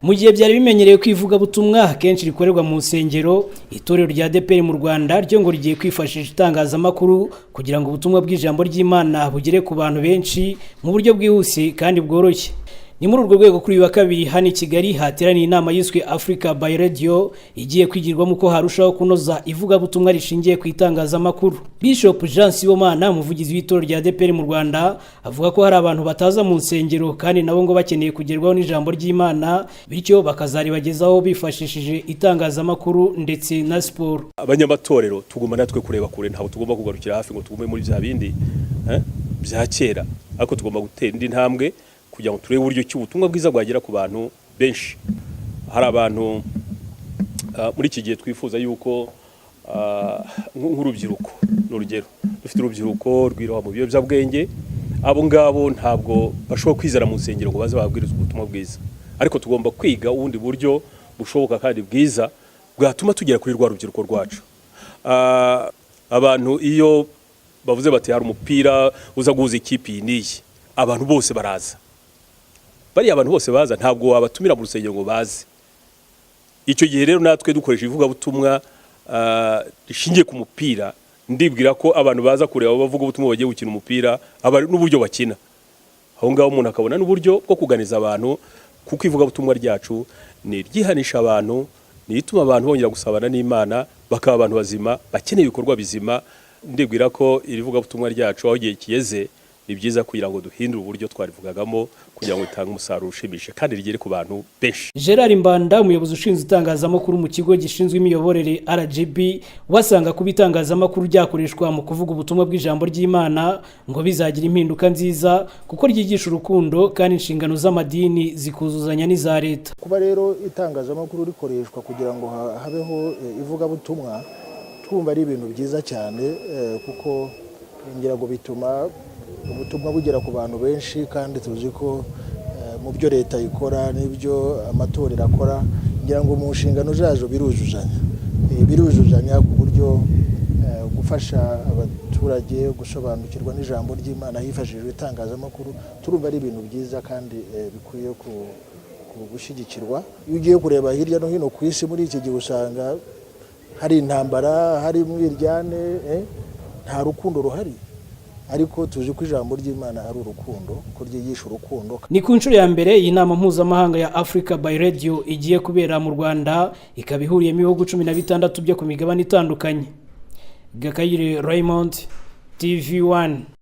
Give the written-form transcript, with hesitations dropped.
Mu gihe byari bimenyerewe ko ivugabutumwa akenshi rikorerwa mu nsengero, itorero rya ADEPR mu Rwanda ryo ngo rigiye kwifashisha itangazamakuru kugira ngo ubutumwa bw'ijambo ry'Imana bugere ku bantu benshi mu buryo bwihuse kandi bworoshye. Ni muri urwo rwego kuri uyu wa kabiri hano i Kigali hateraniye inama yiswe Africa by Radio, igiye kwigirwamo uko harushaho kunoza ivugabutumwa rishingiye ku itangazamakuru. Bishop Jean Sibomana, umuvugizi w'itorero rya ADEPR mu Rwanda, avuga ko hari abantu bataza mu nsengero kandi nabo ngo bakeneye kugerwaho n'ijambo ry'Imana, bityo bakazaribagezaho bifashishije itangazamakuru ndetse na siporo. Abanyamatorero tugomba natwe kureba kure. Ntabwo tugomba kugarukira hafi ngo tugume muri bya bindi bya kera, ariko tugomba gutera indi ntambwe kugira ngo turebe uburyo ki ubutumwa bwiza bwagera ku bantu benshi. Hari abantu muri iki gihe twifuza yuko nk'urubyiruko, ni urugero, dufite urubyiruko rwiroha mu biyobyabwenge. Abo ngabo ntabwo bashobora kwizera mu nsengero ngo baze babwirize ubutumwa bwiza, ariko tugomba kwiga ubundi buryo bushoboka kandi bwiza bwatuma tugera kuri rwa rubyiruko rwacu. Abantu iyo bavuze bati hari umupira uza guhuza ikipe iyi n'iyi, abantu bose baraza. Bariya abantu bose baza ntabwo wabatumira mu rusengero ngo baze. Icyo gihe rero natwe dukoresha ivugabutumwa rishingiye ku mupira, ndibwira ko abantu baza kureba bavuga ubutumwa bagiye gukina umupira n'uburyo bakina aho ngaho, umuntu akabona n'uburyo bwo kuganiza abantu, kuko ivugabutumwa ryacu ni iryihanisha abantu, ni ituma abantu bongera gusabana n'Imana, bakaba abantu bazima bakeneye ibikorwa bizima. Ndibwira ko iri vugabutumwa ryacu, aho igihe kigeze, ni byiza kugira ngo duhindure uburyo twarivugagamo kugira ngo ritange umusaruro ushimishije kandi rigere ku bantu benshi. Gerard Mbanda, umuyobozi ushinzwe itangazamakuru mu kigo gishinzwe imiyoborere RGB, wasanga kuba itangazamakuru ryakoreshwa mu kuvuga ubutumwa bw'ijambo ry'Imana ngo bizagira impinduka nziza, kuko ryigisha urukundo kandi inshingano z'amadini zikuzuzanya n'iza leta. Kuba rero itangazamakuru rikoreshwa kugira ngo habeho ivugabutumwa, twumva ari ibintu byiza cyane, kuko ngira ngo bituma ubutumwa bugera ku bantu benshi. Kandi tuzi ko mu byo leta ikora n'ibyo amatorero akora, ngira ngo mu nshingano zazo biruzuzanya. Biruzuzanya ku buryo gufasha abaturage gusobanukirwa n'ijambo ry'Imana hifashishijwe itangazamakuru, turumva ari ibintu byiza kandi bikwiye gushyigikirwa. Iyo ugiye kureba hirya no hino ku isi muri iki gihe, usanga hari intambara, hari umwiryane, nta rukundo ruhari, ariko tuzi ko ijambo ry'Imana ari urukundo, ko ryigisha urukundo. Ni ku nshuro ya mbere iyi nama mpuzamahanga ya Africa by Radio igiye kubera mu Rwanda, ikaba ihuriyemo ibihugu 16 byo ku migabane itandukanye. Gakayire Raymond, TV 1.